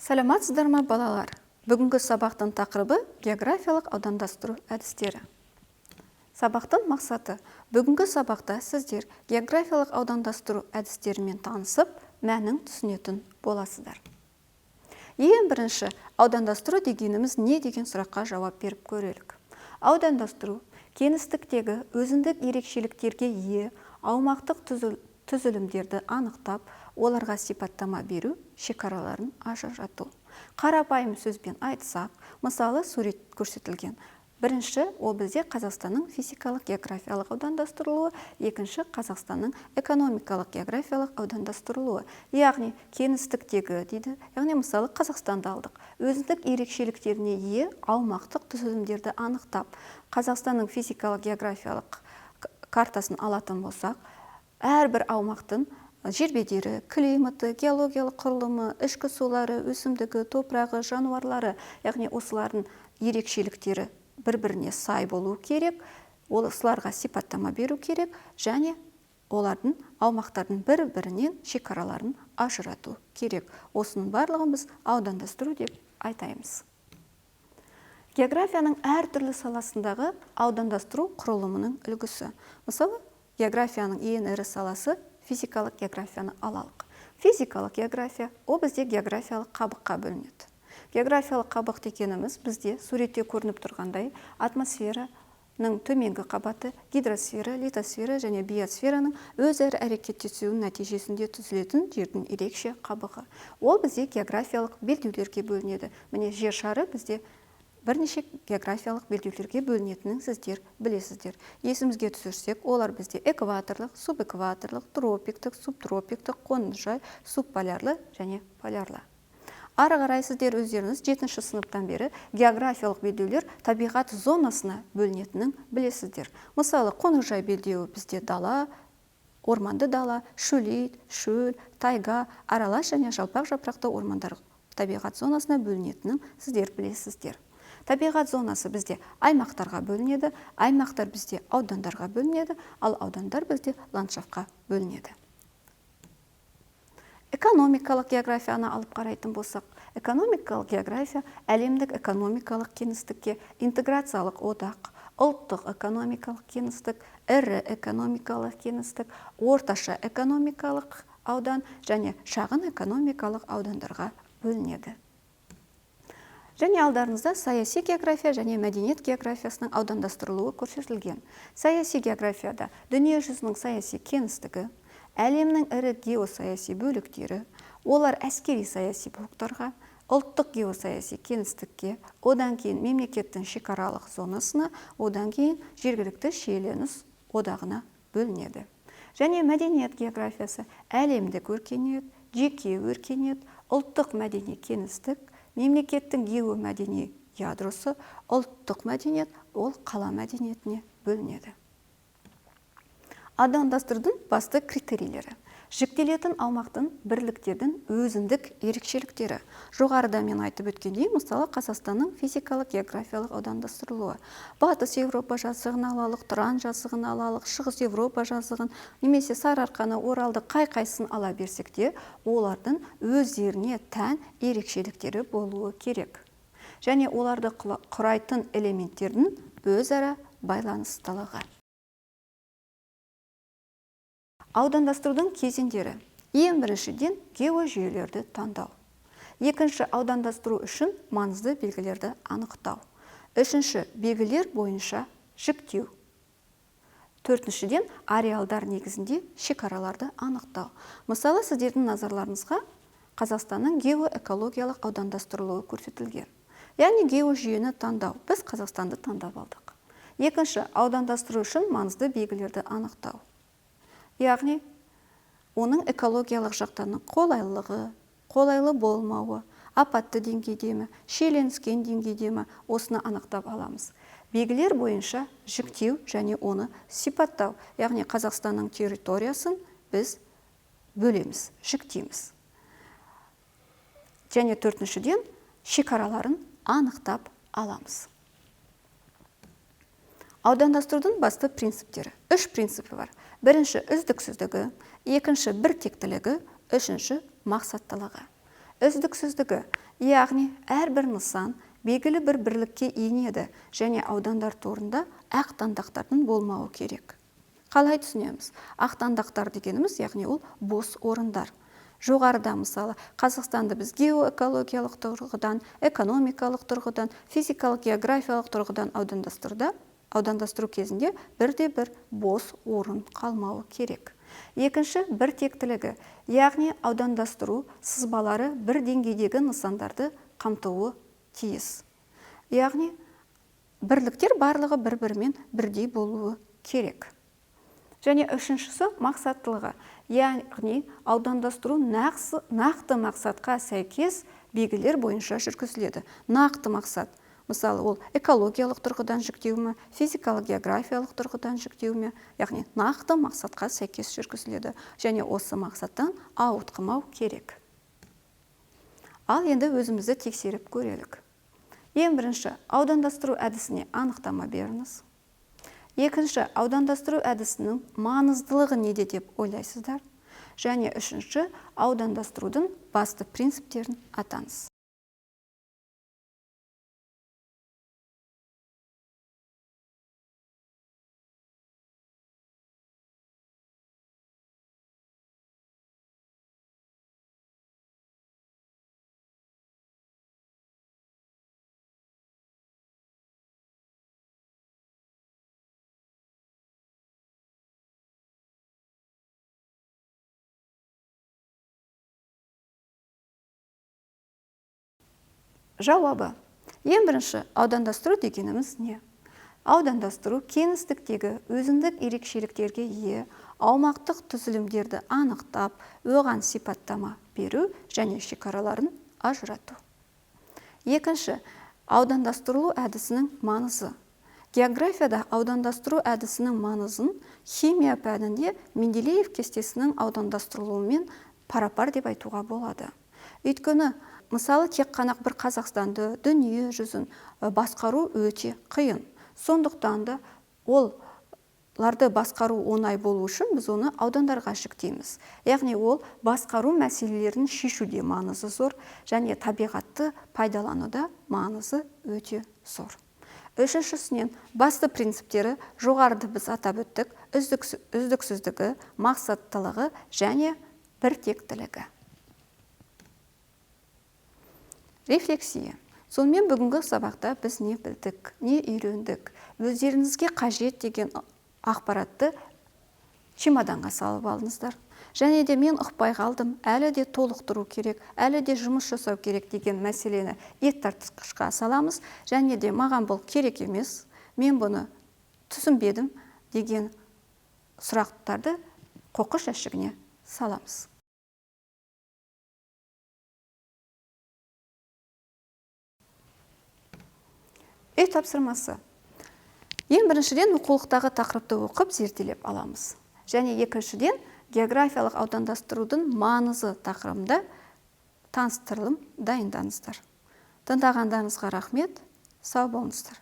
Саламатсыздар ма, балалар? Бүгінгі сабақтың тақырыбы – географиялық аудандастыру әдістері. Сабақтың мақсаты: бүгінгі сабақта сіздер географиялық аудандастыру әдістерімен танысып, мәнін түсінетін боласыздар. Ең бірінші, аудандастыру дегеніміз не деген сұраққа жауап беріп көрелік. Аудандастыру – кеңістіктегі өзіндік ерекшеліктерге ие аумақтық түзілімдерді анықтап, оларға сипаттама беру, шекараларын ажырату. Қарапайым сөзбен айтсақ, мысалы, сурет көрсетілген. Бірінші, ол бізде Қазақстанның физикалық географиялық аудандастырылуы, екінші, Қазақстанның экономикалық географиялық аудандастырылуы. Яғни кеңістіктегі дейді, яғни, мысалы, Қазақстанды алдық. Өзіндік ерекшеліктеріне ие аумақтық түзілімдерді анықтап, Қазақстанның физикалық географиялық картасын алатын болсақ, әрбір аумақтың жер бедері, климаты, геологиялық құрылымы, ішкі сулары, өсімдігі, топырағы, жануарлары, яғни осылардың ерекшеліктері бір-біріне сай болу керек, осыларға сипаттама беру керек және олардың, аумақтардың бір-бірінен шекараларын ажырату керек. Осының барлығын біз аудандастыру деп айтаймыз. Географияның әртүрлі саласындағы аудандастыру құрылымының үлгісі. Мысалы, географияның ең ірі саласы физикалық географияны алалық. Физикалық география, ол бізде географиялық қабыққа бөлінеді. Географиялық қабық дегеніміз бізде суретте көрініп тұрғандай, атмосфераның төменгі қабаты, гидросфера, литосфера және биосфераның өзара әрекеттесуінің нәтижесінде түзілетін жердің ерекше қабығы. Ол бізде географиялық белдеулерге бөлінеді. Міне, жер шары бізде бірнеше географиялық белдеулерге бөлінетінін сіздер білесіздер. Есімізге түсірсек, олар бізде экваторлық, субэкваторлық, тропиктік, субтропиктік, қоңыржай, субполярлы және полярлы. Ары қарай сіздер өздеріңіз жетінші сыныптан бері географиялық белдеулер табиғат зонасына бөлінетінін білесіздер. Мысалы, қоңыржай белдеуі бізде дала, орманды дала, шөлейт, шөл, тайга, аралас және жалпақ жапырақты ормандар табиғат зонасына бөлінетінін сіздер білесіздер. Табиғат зонасы бізде аймақтарға бөлінеді, аймақтар бізде аудандарға бөлінеді, ал аудандар бізде ландшафтқа бөлінеді. Экономикалық географияны алып қарайтын болсақ, экономикалық география әлемдік экономикалық кеңістікке, интеграциялық одақ, ұлттық экономикалық кеңістік, ірі экономикалық кеңістік, орташа экономикалық аудан және шағын экономикалық аудандарға бөлінеді. Және алдарыңызда саяси география және мәдениет географиясының аудандастырылуы көрсетілген. Саяси географияда дүние жүзінің саяси кеңістігі, әлемнің ірі геосаяси бөліктері, олар әскери саяси блоктарға, ұлттық геосаяси кеңістікке, одан кейін мемлекеттің шекаралық зонасына, одан кейін жергілікті шиеленіс одағына бөлінеді. Және мәдениет географиясы әлемдік өркениет, жеке өркениет, ұлттық мәдени кеңістік, мемлекеттің геомәдени ядросы, ұлттық мәдениет, ол қала мәдениетіне бөлінеді. Аудандастырудың басты критерийлері: жіктелетін аумақтың бірліктердің өзіндік ерекшеліктері. Жоғарыда мен айтып өткендей, мысалы, Қазақстанның физикалық географиялық аудандастырылуы. Батыс Еуропа жазығын алалық, Тұран жазығын алалық, Шығыс Еуропа жазығын немесе Сарыарқаны, Оралды, қай қайсысын ала берсек те, олардың өздеріне тән ерекшеліктері болуы керек. Және оларды құрайтын элементтердің өзара байланыстылығы. Аудандастырудың кезеңдері. Ең біріншіден, геожүйелерді таңдау. Екінші, аудандастыру үшін маңызды белгілерді анықтау. Үшінші, белгілер бойынша жіктеу. Төртіншіден, ареалдар негізінде шекараларды анықтау. Мысалы, сіздердің назарларыңызға Қазақстанның геоэкологиялық аудандастырылуы көрсетілген. Яғни геожүйені таңдау. Біз Қазақстанды таңдап алдық. Екінші, аудандастыру үшін маңызды белгілерді анықтау. Яғни оның экологиялық жақтан қолайлылығы, қолайлы болмауы, апатты деңгейде ме, шиеленіскен деңгейде ме, осыны анықтап аламыз. Белгілер бойынша жіктеу және оны сипаттау, яғни Қазақстанның территориясын біз бөлеміз, жіктейміз. Және төртіншіден, шекараларын анықтап аламыз. Аудандастырудың басты принциптері. Үш принципі бар. Бірінші, үздіксіздігі, екінші, біртектілігі, үшінші, мақсаттылығы. Үздіксіздігі, яғни әрбір нысан белгілі бір бірлікке енеді және аудандар торында ақтаңдақтардың болмауы керек. Қалай түсінеміз? Ақтаңдақтар дегеніміз, яғни ол бос орындар. Жоғарыда мысалы Қазақстанды біз геоэкологиялық тұрғыдан, экономикалық тұрғыдан, физикалық, географиялық тұрғыдан аудандастыру кезінде бірде-бір бос орын қалмауы керек. Екінші, бір тектілігі, яғни аудандастыру сызбалары бір деңгейдегі нысандарды қамтуы тиіс. Яғни бірліктер барлығы бір-бірімен бірдей болуы керек. Және үшіншісі мақсаттылығы, яғни аудандастыру нақты мақсатқа сәйкес белгілер бойынша жүргізіледі. Нақты мақсат, мысалы, ол экологиялық тұрғыдан жіктеу ме, физикалық, географиялық тұрғыдан жіктеу ме, яғни нақты мақсатқа сәйкес жүргізіледі. Және осы мақсаттан ауытқымау керек. Ал енді өзімізді тексеріп көрелік. Ең бірінші, аудандастыру әдісіне анықтама беріңіз. Екінші, аудандастыру әдісінің маңыздылығы неде деп ойлайсыздар? Және үшінші, аудандастырудың басты принциптерін атаңыз. Жауабы. Ең бірінші, аудандастыру дегеніміз не? Аудандастыру кеңістіктегі өзіндік ерекшеліктерге ие аумақтық түзілімдерді анықтап, оған сипаттама беру және шекараларын ажырату. Екінші, аудандастырылу әдісінің маңызы. Географияда аудандастыру әдісінің маңызын химия пәнінде Менделеев кестесінің аудандастырылуымен парапар деп айтуға болады. Өйткені, мысалы, тек қана бір Қазақстанды, дүние жүзін басқару өте қиын. Сондықтан да оларды басқару оңай болу үшін біз оны аудандарға жіктейміз. Яғни ол басқару мәселелерін шешуде маңызы зор және табиғатты пайдалануда маңызы өте зор. Үшіншісінен, басты принциптері жоғарыда біз атап өттік, үздіксіздігі, мақсаттылығы және біртектілігі. Рефлексия. Сонымен бүгінгі сабақта біз не білдік, не үйрендік, өздеріңізге қажет деген ақпаратты чемоданға салып алыңыздар. Және де мен ұқпай қалдым, әлі де толықтыру керек, әлі де жұмыс жасау керек деген мәселені ет тартқышқа саламыз. Және де маған бұл керек емес, мен бұны түсінбедім деген сұрақтарды қоқыс жәшігіне саламыз. Үй тапсырмасы. Ең біріншіден оқулықтағы тақырыпты оқып зерделеп аламыз. Және екіншіден географиялық аудандастырудың маңызы тақырыбында таныстырылым дайындаңыздар. Тыңдағандарыңызға рахмет, сау болыңыздар.